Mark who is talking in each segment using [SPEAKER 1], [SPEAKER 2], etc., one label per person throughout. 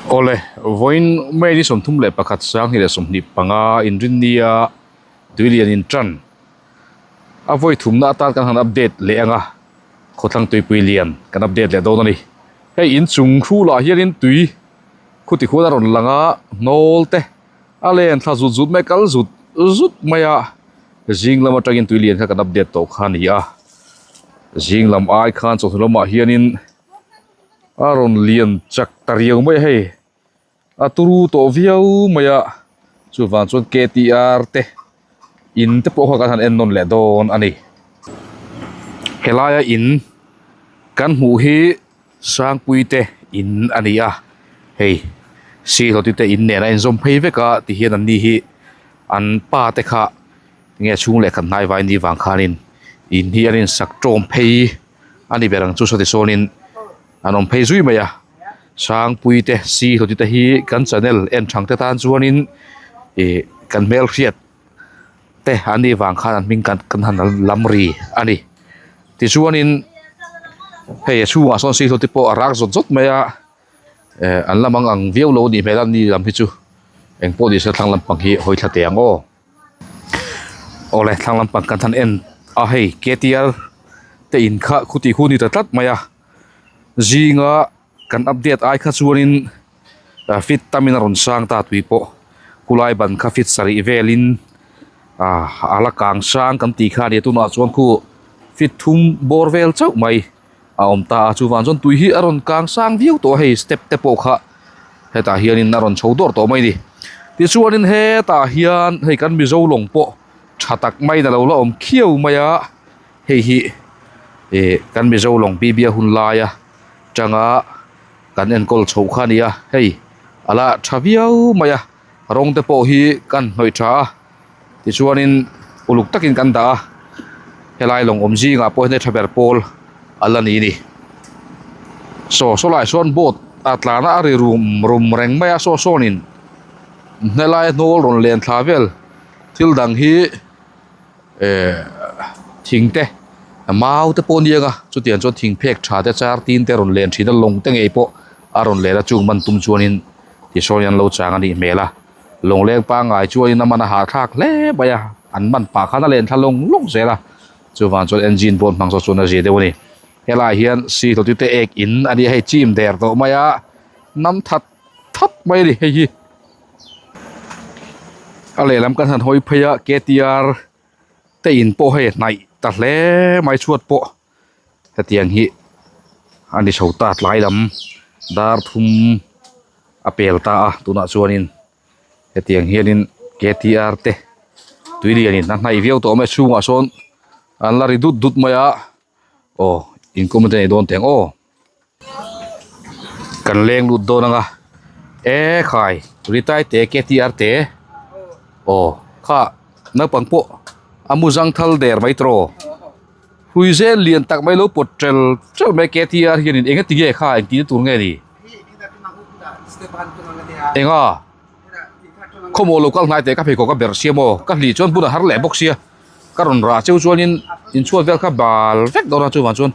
[SPEAKER 1] Awle, vawiin May ni 31 2025 inrinnia tuilian in tan a vawi thumna atan kan han update leh ang a, khawthlang tuipui lian kan update leh dawn a ni. Hei inchung hrulah hianin tui khuti khuan a rawn lang a, hnawl te a len thla zut zut mai kal zut zut mai a, zing lam atangin tui lian kha kan update tawh kha a ni a, zing lam ai khan chawhnu lamah hianin a rawn lian chak ta riau mai a hei a turu tawh viau mai a chuvang chuan K T R te in te pawh kha kan han en nawn leh dawn a ni helaia in kan hmuh hi. Sangpui te in a ni a, hei Sihlawti te in nen a inzawm phei vek a tihian an ni hi an pa te kha nge chhung leh khat hnai vai ni vang khanin in hi an insak tawm phei a ni ber ang chu sawti sawnin an awm phei zui mai a, Sangpui te Sihlawti te hi kan channel en thang te tan chuanin ih kan hmelhriat. te an nih vang khan an hming kan kan han lam ri a ni tichuanin hei a chhungah sawn sihlo te pawh a rak zawt zawt mai a eh an la mang ang viau lo a nih hmel a ni lam hi chu eng pawh ni se thlang lampang hi hawi thla teh ang aw awle thlang lampang kan han en a hei K T R te in kha khuti khu ni ta tlat mai a zinga. Kan update ai kha chuanin fit tamin a rawn sang ta tui pawh khulai ban kha fit sarih velin ah a la kang sang kan tih kha a nia tunah chuan khu fit thum bawr vel chauh mai a awm ta a chuvang chuan tui hi a rawn kang sang viau tawh a hei step te pawh kha hetah hianin a rawn chho dawr tawh mai a ni tichuanin hetah hian hei kan mizo lawng pawh tha tak maiin a lo la awm khiau mai a hei hi ih kan mizo lawng bibia hun laia. tanga kan enkawl chhoh kha a ni a hei a la tha viau mai a rawng te pawh hi kan hnawih tha a tichuanin uluk takin kan dah a helai lawng awm zingah pawh hian hei tha ber pawl a la ni a ni saw saw laiah sawn boat a tlan a a ri rum rum reng mai a saw sawnin helai hnawl rawn len thla vel thil dang hi. Eh thing te mau te pawh a ni ang a chutiang chuan thing phek tha te char tin te a rawn len thin a lawng te ngei pawh a rawn len a chung man tum chuanin tisawn an lo chang a nih hmel a lawngleng pangngai chuanin a man a hahthlak hle mai a an man pah khan a len thla lawng lawng zel a chuvang chuan engine pawh an hmang zawk chuan a zia deuh a ni helaiah hian sihlotu te ek in a nia hei chim der tawh mai a nam that that mai a ni hei hi. A lehlam kan han hawi phei a K T R te in pawh hei a hnaih ta hle mai chhuat pawh hetiang hi a ni chho ta tlai lam dar thum a pel ta a tunah chuanin hetiang hianin K T R te tui lianin a hnaih viau tawh mai a chhungah sawn an la ri dut dut mai a aw inkawm te nei dawn teh ang aw. Kan leng lut dawn anga e khai ritai te K T R te aw kha naupang pawh a mu zang thal der mai tawh hrui zel lian tak mai lo pawt tel tel mai K T R hianin eng ati nge kha engtin tur nge ni enga khawmaw lo kal hnai teh ka pheikhawk a ber sia maw ka hlih chuan hmun a har leh bawk sia. Ka rawn rah cheu chuanin inchhuat vel kha bal vek dawn a chuvang chuan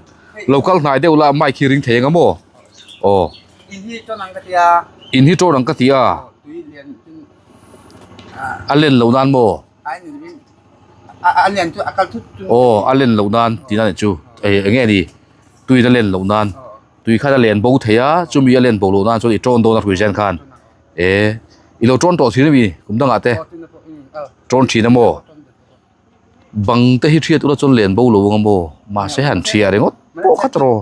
[SPEAKER 1] lo kal hnai deuh la mic hi ring thei eng a maw aw
[SPEAKER 2] In hi tawn ang ka ti a.
[SPEAKER 1] In hi tawn ang ka ti a.
[SPEAKER 2] Tui lian chu
[SPEAKER 1] a len loh nan maw?
[SPEAKER 2] A len chu a kal thut chu.
[SPEAKER 1] Aw a len loh nan tih nan chu eng nge ni tuiin a len loh nan tui khan a len bo thei a chumi a len bo loh nan chuan i tawn dawn a hrui zen khan e i lo tawn tawh thin ami kum dangah te. Tawn thin a maw? Bang te hi hriat ula chuan len bo lo ang a maw? Mahse han hria ringawt pawh kha tawh.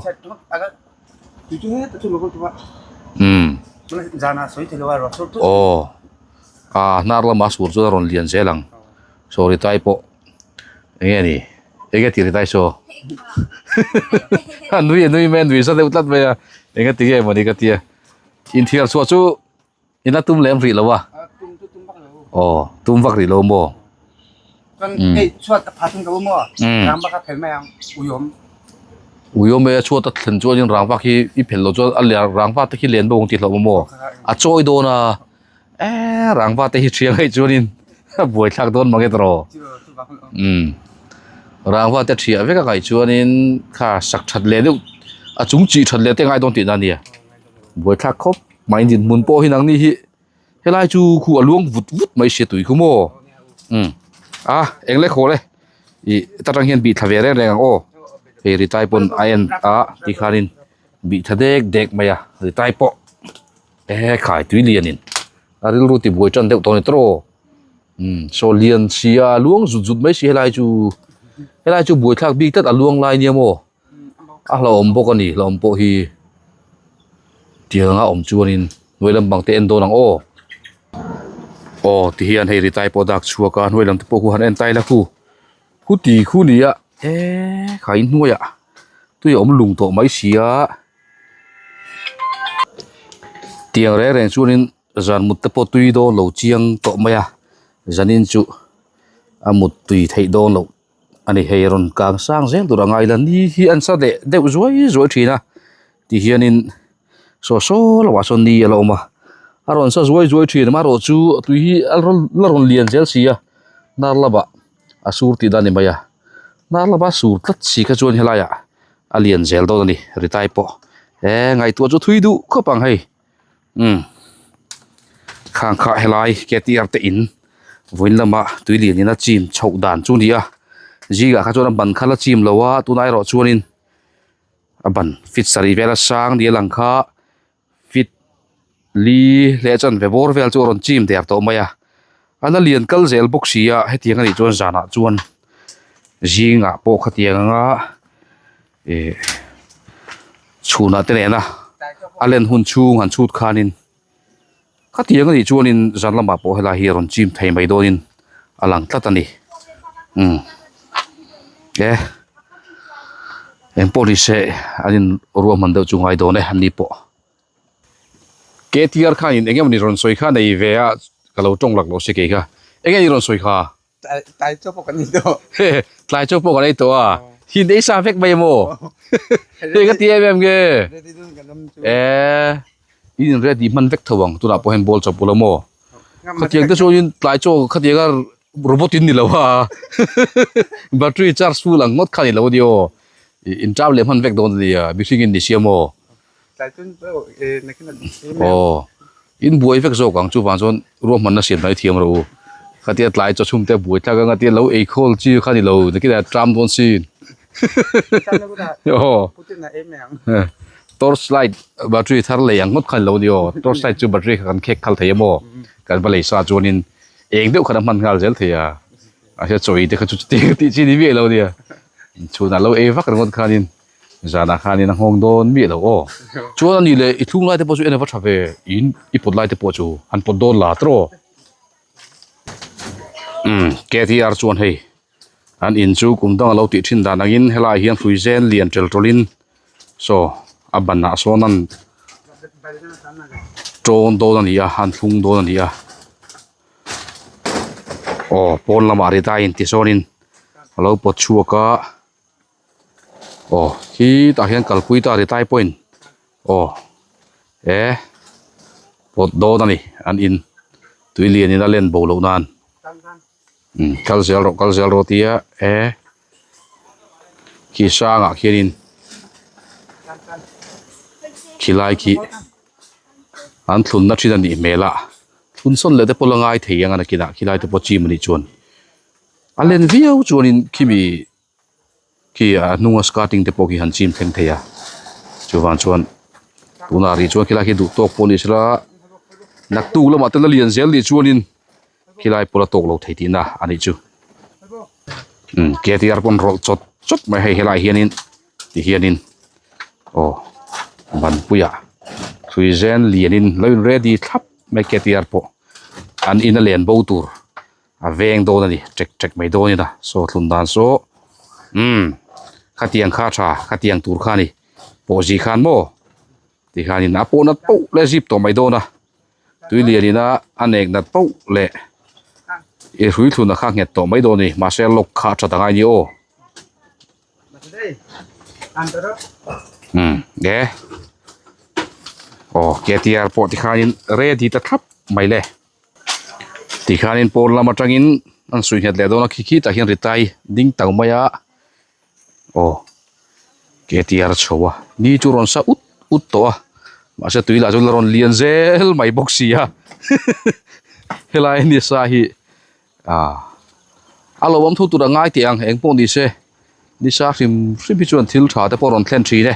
[SPEAKER 1] Umm. Aw. Ah hnar lama sur chuan a rawn lian zel ang. Saw ritai pawh eng nge ni? Eng nge tih ritai saw? A nui a nui mai a nui za deuh tlat mai a. Eng nge ti nge mawni ka tia. Inthiar chhuah chu. Ina tum lem rih lo a?
[SPEAKER 2] Tum chu tum vak lo.
[SPEAKER 1] Aw, tum vak rih lo maw?
[SPEAKER 2] Chuan hei chhuat a pha thung lo maw? Rangva kha phel mai ang, uiawm.
[SPEAKER 1] Uiawm e, chhuat a thlen chuanin rangva khi i phel lo chuan a lian rangva te khi lian bawk ang tih hlauh maw? A chawi dawn a, e rangva te hi ṭhiang hei chuanin a buaithlak dawn mang e tawh. Umm, rangva te ṭhiah vek a ngaih chuanin kha sak ṭhat leh deuh a chung chih ṭhat leh te a ngai dawn tihna a nia, buaithlak khawp. Mai dinhmun pawh hi nangni hi helai chu khu a luang vut vut mai sia tui khu maw umm a eng le khawl e ih ta tang hian bih thla ve reng reng ang aw hei ri tai pawn a en a tikhanin bih thla dek dek mai a ri tai pawh e khai tui lianin a rilru ti buai tan deuh tawh a ni tawh umm saw lian si a luang zut zut mai si helai chu helai chu buaithlak bik tlat a luang lai nia maw. A hlauhawm bawk a ni hlauhawm pawh hi tiang a awm chuanin hnuai lampang te en dawn ang aw aw ti hian hei ri tai pawh a dak chhuak a hnuai lam te pawh khu han en tai la khu khu ti khu ni a eee kha in hnuaiah tui a awm lung tawh mai si a tiang reng reng chuanin zan mut te pawh tui dawn lo chiang tawh mai a zanin chu a mut tui theih dawn loh. A ni hei rawn kang sang zel tur a ngai la ni hi an sa leh deuh zuai zuai thin a tihianin saw saw lamah sawn ni a la awm a a rawn sa zuai zuai thin amaherawh chu tui hi a rawn la rawn lian zel si a hnar lamah a sur tih dan a ni mai a hnar lama sur tlat si kha chuan helaiah a lian zel dawn a ni ritai pawh he ngaihtuah chu thui duh khawp ang hei. Umm khang kha helai ktr te in vawiin lama tui lian in a chim chhoh dan chu a ni a zingah kha chuan a ban kha la chim lo a tunah erawh chuanin a ban feet sarih vel a sang ni a lang kha feet li leh chanve bawr vel chu a rawn chim der tawh mai a a la lian kal zel bawk si a hetiang a nih chuan zanah chuan zingah pawh khatiang anga. Ih chhunah te nena a len hun chhung han chhut khanin khatiang anih chuanin zan lamah pawh helai hi a rawn chim thei mai dawnin a lang tlat a ni umm e engpawh ni se an in ruahman deuh chu ngai dawn e an ni pawh. Ktr khanin eng emawni rawn sawi kha nei ve a ka lo tawng lak lo se kei kha eng nge ni rawn sawi kha?
[SPEAKER 2] Tlai chaw pawh kan ei tawh.
[SPEAKER 1] Tlai chaw pawh kan ei tawh a. Hin ei sa vek mai emaw? Hei ka ti em em nge?
[SPEAKER 2] Ready dun kan awm chu.
[SPEAKER 1] Eh, in in ready hman vek tho ang. Tunah pawh hian ball chaw pul emaw? Khatiang te chuan in tlai chaw khatiang a robot in ni lo a. Battery charge full ang ngawt kha ni lo a ni aw. In ṭam leh hman vek dawn a nia. Mihring in ni sia maw? Aw in buai vek zawk ang chuvang chuan ruahmanna siam dan hi thiam rawh u khatia tlai chaw chhum te buai thlak anga tia lo ei khawl chi kha ni lo nakinah tram dawn sin aw torch light battery thar lei ang ngawt kha ni lo ni aw torch light chu battery kha kan khek khal thei em aw kan va lei sa chuanin eng deuh khan a hman nghal zel thei a a hria chaw ei te kha chu chutiang tih chi ni miah lo nia chhunah lo ei vak ringawt khanin. Zanah khanin a nghawng dawn miah lo aw. Chuan a nih leh i thlung lai te pawh chu en a va tha ve, in i pawt lai te pawh chu han pawt dawn la tawh. Umm KTR chuan hei an in chu kum dang a lo tih thin dan angin helaiah hian hrui zen lian tel tawlhin saw a banah sawn an tawn dawn a ni a, an thlung dawn a ni a. Aw pawn lamah ri daiin tisawnin a lo pawt chhuak a. Aw khi tah hian kalpui ta ri tai pawhin aw he pawt dawn a ni an in tui lian in a len bo loh nan umm kal zel rawh kal zel rawh tia he khi sangah khianin khilai khi an thlunna thin a nih hmel a thlun sawn leh te pawh la ngai thei ang a nakinah khilai te pawh chim a nih chuan a len viau chuanin khimi. Khi a hnunga skirting te pawh khi han chim thleng thei a chuvang chuan tunah rih chuan khilai khi duh tawk pawh ni sela naktuk lamah te la lian zel nih chuanin khilai pawh la tawk lo thei tihna a nih chu umm ktr pawn rawlh chawt chawt mai hei helaiah hianin tihianin aw banpuiah hrui zen lianin lo in ready thlap mai ktr pawh an in a len bo tur. A veng dawn a ni ṭek ṭek mai dawn ina saw thlun dan saw umm khatiang kha tha khatiang tur kha a ni pawh zih khan maw tikhanin a pawh nat pauh leh zip tawh mai dawn a tui lian ina a nek nat pauh leh i hrui thlun a kha nghet tawh mai dawn a ni mahse lock kha a that angai a ni aw umm e aw ktr pawh tikhanin ready ta thlap mai le. Tikhanin pawn lam atangin an suih nghet leh dawn a khi khi tah hian ritai ding tau mai a aw ktr chho a ni chu rawn sa ut ut tawh a. Mahse tui lah chu la rawn lian zel mai bawk si a helai nisa hi ah a lo awm thu tur a ngai teh ang eng pawh ni se nisa hrim hrim hi chuan thil tha te pawh a rawn thlen thin e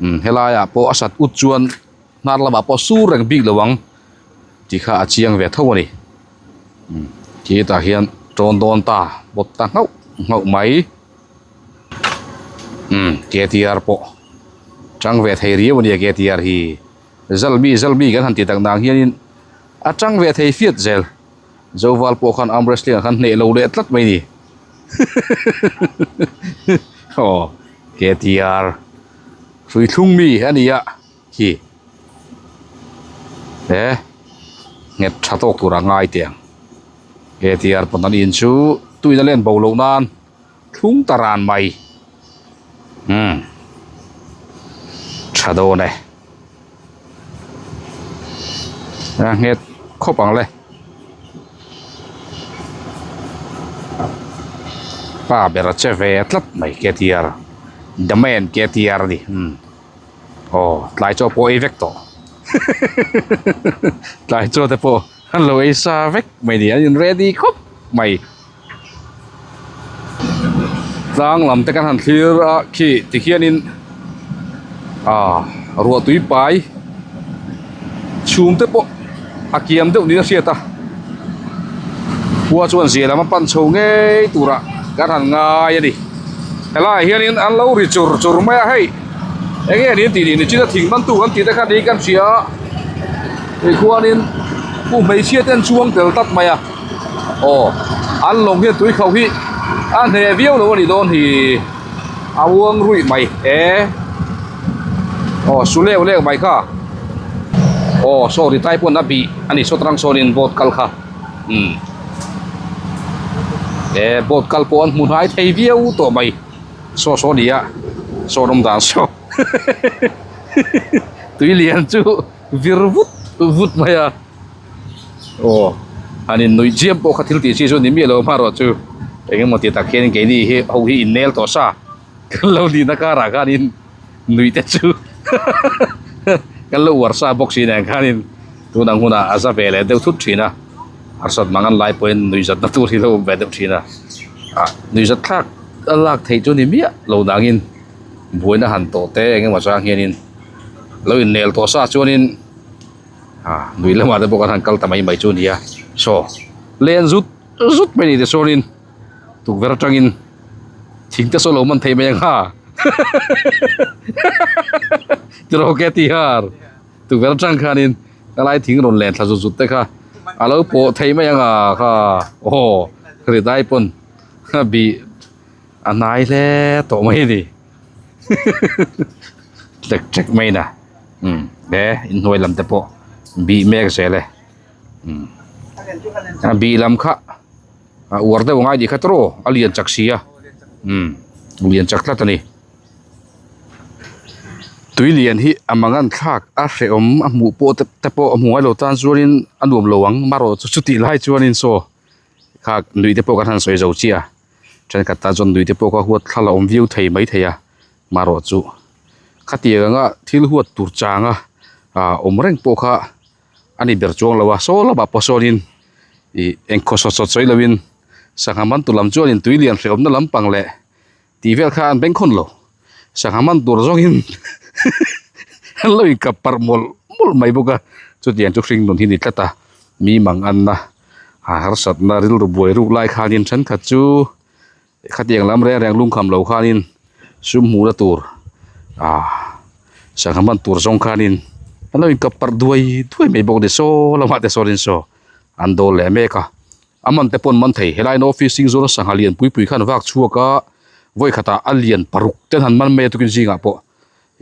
[SPEAKER 1] umm helai ah pawh a sat ut chuan hnar lamah pawh sur reng bik lo ang tih kha a chiang ve tho a ni umm khitah hian tawn dawn ta bawp ta nghauh nghauh mai. Umm KTR pawh chang ve thei riau ania KTR hi zalmi zalmi kan han ti tak nang hianin a chang ve thei fiat zel Zoval pawh khan arm wrestling ah khan hneh lo leh tlat mai ni aw KTR hrui thlung mi ania khi he nghet tha tawk tur a ngai teh ang KTR pawn an in chu tuina len bo loh nan. Thlung ta ran mai. Umm. Tha dawn e. A nghet khawp ang le. Pa ber a che ve tlat mai KTR. The man KTR a ni. Umm. Aw tlai chaw pawh ei vek tawh. Tlai chaw te pawh an lo ei sa vek mai ni. An in ready khawp mai. Tlang lam te kan han thlir a khi tikhianin ah ruah tui pai chhum te pawh a kiam deuh niin a hriat a khua chuan zia lam a pan chho ngei turah kan han ngai a ni helaiah hianin an lo ri chur chur mai a hei eng nge niin tih ni chin a thing man tu kan tih te kha niin kan hria a tikhuanin pu hmeichhia te an chuang tel tlat mai a. Aw an lawng hian tui khauh hi a hneh viau lo a nih dawn hi a uang ruih mai e aw su leuh leuh mai kha aw saw ri tai pawn a bih a ni saw tang sawnin boat kal kha umm e boat kal pawh an hmu hnai thei viau tawh mai saw saw a ni a saw an awm dan saw tui lian chu vir vut vut mai a. Aw han in nuih chiam pawh kha thil tih chi chu ni miah lo hmanraw chu eng emaw ti tak hian keini hi ho hi in nel tawh sa kan lo nihna karah khanin nuih te chu kan lo uar sa bawk si nen khanin tun ang hunah a za ve leh deuh thut thin a harsat mang an lai pawhin nuih zatna tur hi lo awm ve deuh thin a ah nuih zat thlak a lak theih chu ni miah lo nangin buaina han tawh te eng emaw chang hianin lo in nel tawh sa chuanin. Ah nui lamah te pawh kan han kal ta mai mai chu a ni a saw len zut zut mai a ni tichuanin tukverh atangin thing te saw lo man thei mai ang ha tiraw ke tihar tukverh atang khanin helai thing rawn len thla zut zut te kha a lo pawh thei mai ang a kha aw ridai pawn a bih a hnai hle tawh mai a ni. Tlek tlek mai na umm he inhnuai lam te pawh bih mek zel e umm a bih lam kha a uar deuh angai tih kha tawrh aw a lian chak si a umm lian chak tlat a ni tui lian hi a mangan thlak a hrehawm a hmuh pawh te pawh a hmu ngailo tan chuanin a nuam lo ang marawh chu chutih lai chuanin saw kha nuih te pawh kan han sawi zo chiah a. Thenkhat tan chuan nuite pawh kha huat thla la awm viau thei mai thei a, marawh chu khatiang anga thil huat tur changa ah awm reng pawh kha a ni ber chuang lo a, saw lamah pawh sawnin ih engkhaw sawt sawt sawi lovin sangha man tur lam chuanin tui lian hrehawmna lampang leh tih vel kha an bengkhawn lo, sangha man tur zawngin an lo inkap parh mawlh mawlh mai bawk a, chutiang chu hring nun hi a ni tlat a, mi mang anna. A harsatna rilru buai ruk lai khanin thenkhat chu khatiang lam reng reng lungkham lo khanin sum hmuhna tur ah sangha man tur zawng khanin an lo inkap parh duai duai mai bawk a ni saw lamah te sawnin saw an dawl leh mek a a man te pawh an man thei helaiin office zing zawna sangha lian pui pui khan vak chhuak a vawi khatah a lian paruk ten han man mai a tukin zingah pawh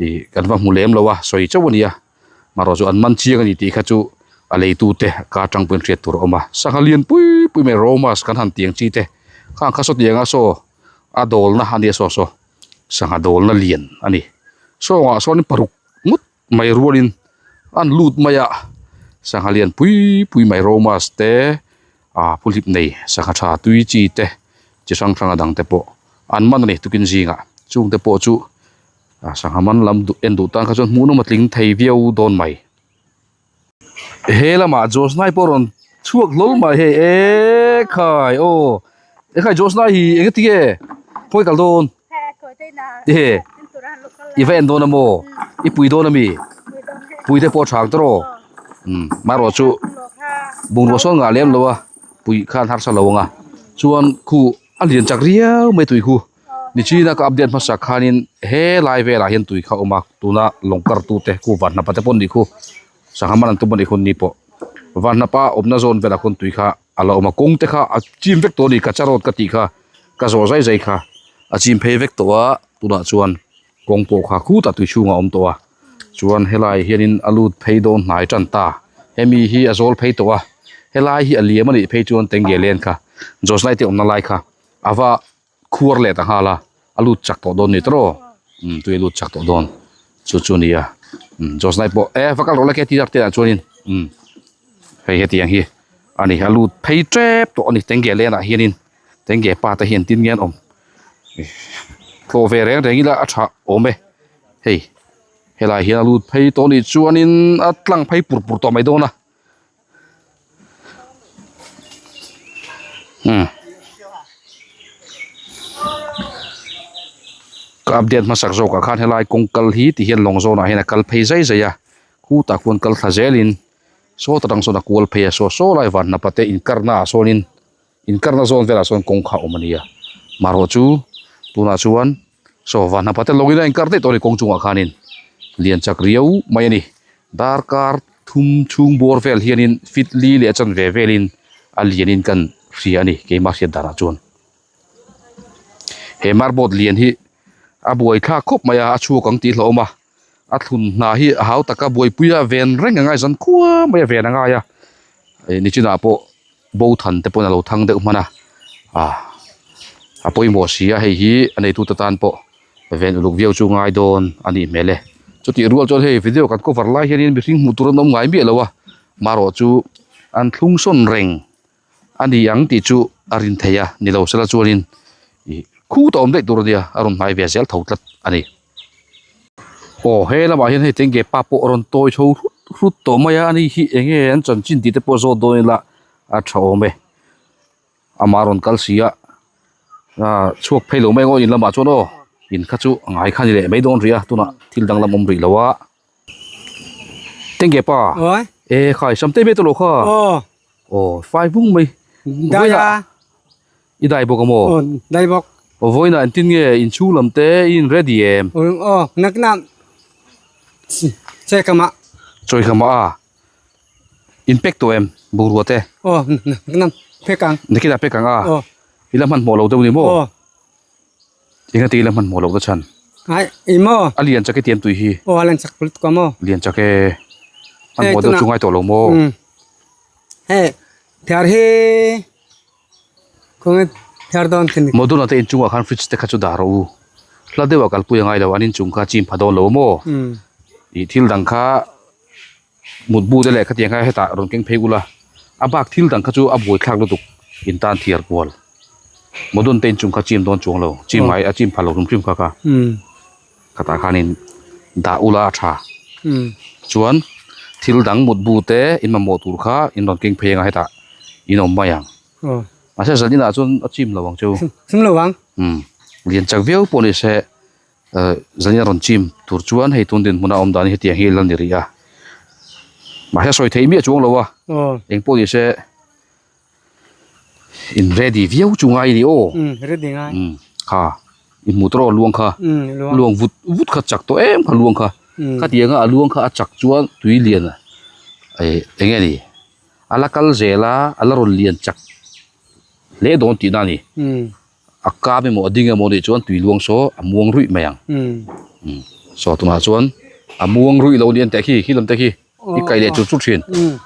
[SPEAKER 1] ih kan va hmu lem lo a sawi chauh a ni a. Marawh chu an man chiang a ni tih kha chu a leitute ka atang pawhin hriat tur a awm a. Sangha lian pui pui mai Romas kan han tiang chi te khang kha sawtianga saw a dawlna a nia saw saw sangha dawlna lian a ni. Sawngah sawn paruk ngawt mai rualin an lut mai a sangha lian pui pui mai Romas te ah phuhlip nei sangha tha tui chi te chi hrang hrang a dang te pawh an man a ni tukin zingah chungte pawh chu. Sangha man lam duh en duh tan kha chuan hmuh nawm a tling thei viau dawn mai. He lamah Josnai pawh rawn chhuak hlawl mai hei ekhai aw ekhai Josnai hi eng enge khawi kal dawn ehe i va en dawn a maw i pui dawn ami pui te pawh a thang tawh umm marawh chu bungrua sawn ngah lem lo a pui khan harsa lo ang a chuan khu a lian chak riau mai tui khu. Nichina ka update hmasa khanin helai velah hian tui kha a awm a tuna lawng kar tute khu vanhnapa te pawh an nih khu sangha man an tum a nih hun ni pawh vanhnapa awmna zawn velah khawn tui kha a la awm a kawng te kha a chim vek tawh a ni kacha road ka tih kha ka zawh zai zai kha a chim phei vek tawh a tunah chuan kawng pawh kha khutah tui chhungah a awm tawh a chuan helai hianin a lut phei dawn hnai tan ta hemi hi a zawl phei tawh a helai hi a liam a nih phei chuan tenge len kha Joslai te awmna lai kha a va khuar leh ta nghal a a lut chak tawh dawn ni tawh umm tui a lut chak tawh dawn chu chu a ni a umm Josnai pawh e va kal rawh le ke ti te ah chuanin umm hei hetiang hi a ni a lut phei tep tawh a ni tenge len ah hianin tenge pa te hian tin nge an awm tlawh ve reng reng ila a tha awm e hei helai hian a lut phei tawh a nih chuanin a tlang phei pur pur tawh mai dawn a. Umm ka update hmasak zawkah khan helai kawng kal hi ti hian lawng zawnah hian a kal phei zai zai a khutah khuan kal thla zelin saw ta dang sawn a kual phei a saw saw lai van hnapa te inkarna ah sawnin inkarna zawn velah sawn kawng kha a awm a nia marawh chu tunah chuan Saw van hnapa te lawngin a inkar daih tawh a ni kawng chungah khanin lian chak riau mai a ni. Darkar thum chhung bawr vel hianin fit li leh a chanve velin a lianin kan hria a ni keimah hriat danah chuan. He marboard lian hi a buai thlak khawp mai a, a chhuak ang tih hlauhawm a, a thlun hna hi a hau taka buaipui a ven reng a ngai zan khua mai a ven a ngai a, nichinah pawh. Bo than te pawn a lo thang deuh hman a ah a pawimawh si a hei hi a neitute tan pawh ven uluk viau chu ngai dawn a nih hmel e chutih rual chuan hei video kan cover lai hianin mihring hmuh tur an awm ngai miah lo a marawh chu an thlung sawn reng a ni ang tih chu a rin theih a ni lo sela chuanin ih khutah awm daih tur a nia a rawn hnai ve zel tho tlat a ni. Aw he lamah hian hei tenge pa pawh a rawn tawi chho hrut hrut tawh mai a ani hi eng nge an chanchin tih te pawh zawt dawn ila a tha awm e amah a rawn kal si a ah chhuak phei lo mai ang aw in lamah chuan aw in kha chu a ngai kha a ni leh mai dawn rih a tunah thil danglam awm rih lo a tenge pa e khai sam te mai tawh lo kha aw fai vung mai
[SPEAKER 2] Vawiinah
[SPEAKER 1] I dai bawk a maw?
[SPEAKER 2] Aw, dai bawk.
[SPEAKER 1] Aw, vawiinah engtin nge inchhung lam te i in ready em?
[SPEAKER 2] Aw, nakna chawi kamah.
[SPEAKER 1] Chawi kamah a? In pack tawh em bungrua te?
[SPEAKER 2] Aw, nakna pack ang.
[SPEAKER 1] Nakinah pack ang a?
[SPEAKER 2] Aw.
[SPEAKER 1] I la hmanhmawh lo deuh ni maw?
[SPEAKER 2] Aw.
[SPEAKER 1] Engati i la hmanhmawh loh ta chhan?
[SPEAKER 2] Ai, i maw?
[SPEAKER 1] A lian chak i tiam tui hi.
[SPEAKER 2] Aw, a lian chak lutuk a maw?
[SPEAKER 1] Lian chak e. Hmanhmawh deuh chu ngai tawh lo maw?
[SPEAKER 2] Hei, thiar hi.
[SPEAKER 1] Modona te inchungah khan fridge te kha chu dah rawh u. Hla deuhah kalpui a ngai lo, an inchung kha chim pha dawn lo a maw? Ih thil dang kha mutbu te leh khatiang kha hetah rawn keng phei ula, a bak thil dang kha chu a buaithlak lutuk in tan thiar kual. Modon te inchung kha chim dawn chuang lo, chim ngai a chim pha lo hrim hrim kha kha. Khatah khanin dah ula a tha. Chuan thil dang mutbu te in mamawh tur kha in rawn keng phei anga hetah in awm mai ang. Mahse zan inah chuan a chim lo ang chu.
[SPEAKER 2] Chim lo ang.
[SPEAKER 1] Umm lian chak viau pawh ni se zan ina rawn chim tur chuan hei tun dinhmun a awm dan hi hetiang hi la ni rih a. Mahse sawi theih miah chuang lo a. Eng pawh ni se In ready viau chu ngai ni aw.
[SPEAKER 2] Umm ready ngai.
[SPEAKER 1] Umm kha i hmu tawh luang kha.
[SPEAKER 2] Umm luang.
[SPEAKER 1] Luang vut vut kha chak tawh em kha luang kha.
[SPEAKER 2] Umm.
[SPEAKER 1] Khatiang a luang kha a chak chuan tui lian a eh eng nge ni a la kal zel a a la rawn lian chak hle dawn tihna a ni.
[SPEAKER 2] Umm.
[SPEAKER 1] A kam emaw a ding emaw nih chuan tui luang saw a muang ruih mai ang.
[SPEAKER 2] Umm.
[SPEAKER 1] Saw tunah chuan a muang ruih lo ni an teh khi khi lam te khi. I kai leh chur chur thin.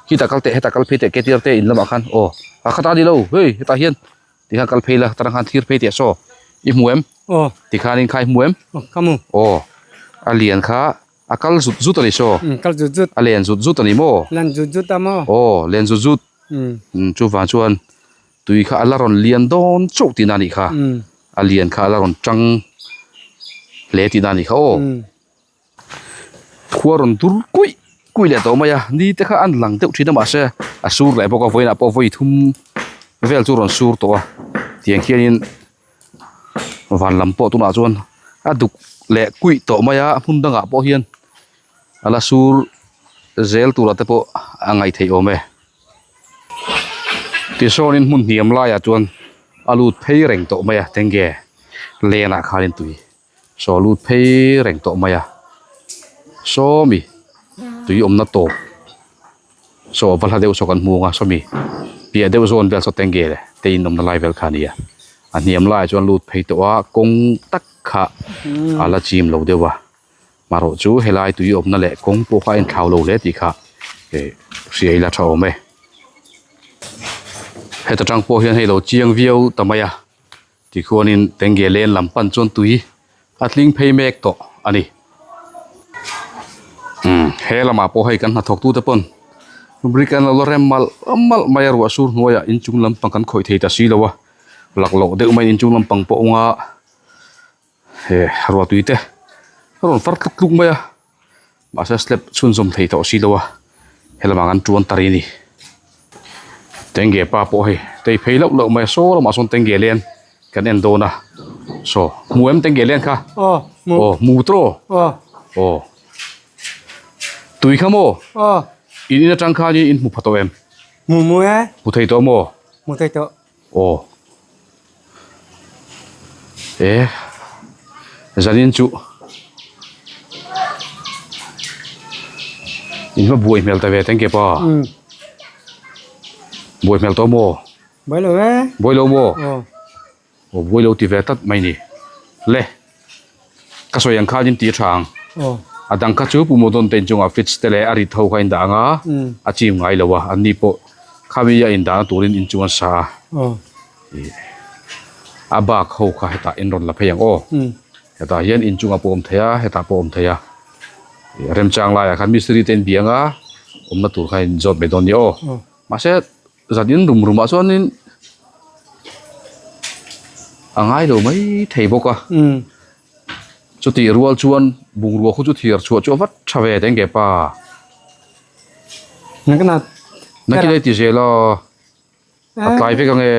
[SPEAKER 1] Khitah kal teh hetah kal phei teh ketir te in lamah khan aw a khatah a ni lo hei hetah hian tikhan kal phei la tarang khan thir phei teh saw i hmu em tikhanin kha i hmu em aw a lian kha a kal zut zut a ni saw a len zut zut a ni maw aw len zut zut chuvang chuan tui kha a la rawn lian dawn chauh tihna a nih kha a lian kha a la rawn tang. hle tihna a nih kha aw. Khua rawn dur kuih kuih leh tawh mai a, ni te kha an lang deuh thin a mahse a sur leh bawk a vawiinah pawh vawi thum vel chu rawn sur tawh a tiang khianin van lam pawh tunah chuan a duk leh kuih tawh mai a hmun dangah pawh hian a la sur zel turah te pawh a ngaih theih awm e. Tisawnin hmun hniam laiah chuan a lut phei reng tawh mai a tenge lenah khanin tui Saw lut phei reng tawh mai a, sawmi tui awmna tawp saw va hla deuh saw kan hmu ang a sawmi piah deuh zawn vel saw tenge le te in awmna lai vel kha a ni a, a hniam laiah chuan lut phei tawh a kawng tak kha a la chim lo deuh a marawh chu helai tui awmna leh kawng pawh kha a inthlau lo hle tih kha eh hria ila tha awm e heta tang pawh hian hei lo chiang viau ta mai a. Tikhuanin Tenge len lam pan chuan tui a tling phei mek tawh a ni. Umm he lamah pawh hei kan hnathawk tute pawn brick an lo la rem malh malh mai a ruah sur hnuaiah inchung lampang kan khawih thei ta si lo a laklawh deuh maiin inchung lampang pawh awnga he ruah tui te a rawn far tluk tluk mai a mahse slab chhunzawm thei tawh si lo a helamah kan tuan ta rih a ni tenge pa pawh hei tei phei loh loh mai a saw lamah sawn tenge len kan en dawn a saw hmu em tenge len kha
[SPEAKER 2] aw hmu
[SPEAKER 1] aw hmu tawh
[SPEAKER 2] aw
[SPEAKER 1] aw tui kha maw
[SPEAKER 2] aw
[SPEAKER 1] in in atang khan in hmu pha tawh em
[SPEAKER 2] hmu hmu e
[SPEAKER 1] hmu thei tawh maw
[SPEAKER 2] hmu thei tawh
[SPEAKER 1] Aw e zanin chu in va buai hmel ta ve teng ke pa buai hmel tawh maw
[SPEAKER 2] buai lo e
[SPEAKER 1] buai lo maw aw buai lo ti ve tlat mai ni le ka sawi ang khan in ti tha ang a dang kha chu Pu Modon te inchungah fridge te leh a rit ho kha a indah ang a a chim ngai lo a an ni pawh khami a indahna turin inchung an sa a ih a bak ho kha hetah in rawn la phei ang aw hetah hian inchungah pawh a awm thei a hetah pawh a awm thei a ih remchang laiah khan mistiri te in biang a awmna tur kha in zawt mai dawn nia aw mahse Zan in rum rumah chuanin a ngai lo mai thei bawk a chutih rual chuan bungrua khu chu thiar chhuah chu a vat tha ve teng ke pa nakin ei ti zel a a tlai vek ang e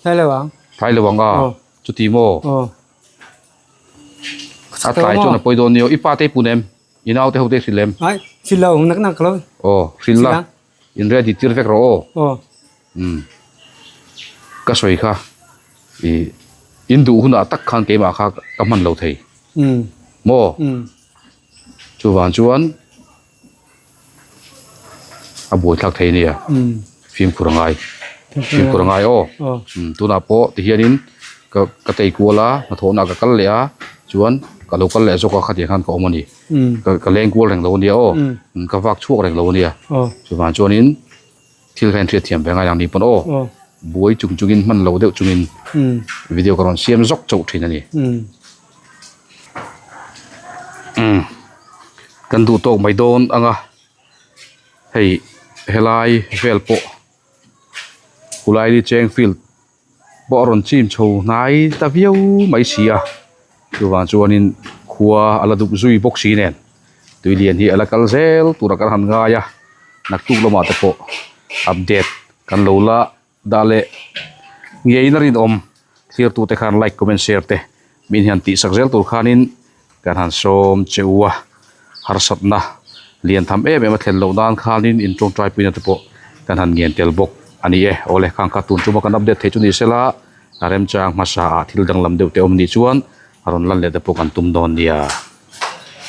[SPEAKER 2] tlai lo ang
[SPEAKER 1] tlai lo ang a chuti maw a tlai chuan a pawi dawn nia i pa te i pun em i naute ho te i hrilh em
[SPEAKER 2] ai hrilh lo nak nak lo
[SPEAKER 1] aw hrilh la. In ready tir vek rawh aw.
[SPEAKER 2] Aw.
[SPEAKER 1] Umm. Ka sawi kha ih in duh hunah tak khan keimah kha ka hman lo thei.
[SPEAKER 2] Umm.
[SPEAKER 1] Maw?
[SPEAKER 2] Umm.
[SPEAKER 1] Chuvang chuan a buaithlak thei ania.
[SPEAKER 2] Umm.
[SPEAKER 1] Fimkhur a ngai. Fimkhur a ngai aw.
[SPEAKER 2] Aw.
[SPEAKER 1] Umm tunah pawh tihianin ka ka tei kual a hnathawhna ka kal leh a chuan ka lo kal leh zawk a khatiang khan ka awm a ni. Ka leng kual reng lo ania aw ka vak chhuak reng lo ania chuvang chuanin thil kha in hriat thiam ve ngai ang ni pawn aw buai chung chungin hman lo deuh chungin video ka rawn siam zawk chauh thin a ni kan duh tawk mai dawn anga hei helai vel pawh Kulaili cheng field pawh a rawn chim chho hnai ta viau mai si a chuvang chuanin khua a la dup zui bawk si nen tui lian hi a la kal zel tura kan han ngai a naktuk lamah te pawh update kan lo la dah leh ngeiin a rinawm thlir tute khan like comment share te min hian tihsak zel tur khanin kan han sawm che u a harsatna lian tham em em a thlen loh nan khanin in tawngtai puina te pawh kan han ngen tel bawk a ni e awle khang kha tun tuma kan update thei chu ni sela a remchang hmasa ah thil danglam deuh te awm nih chuan a rawn lan leh te pawh kan tum dawn nia.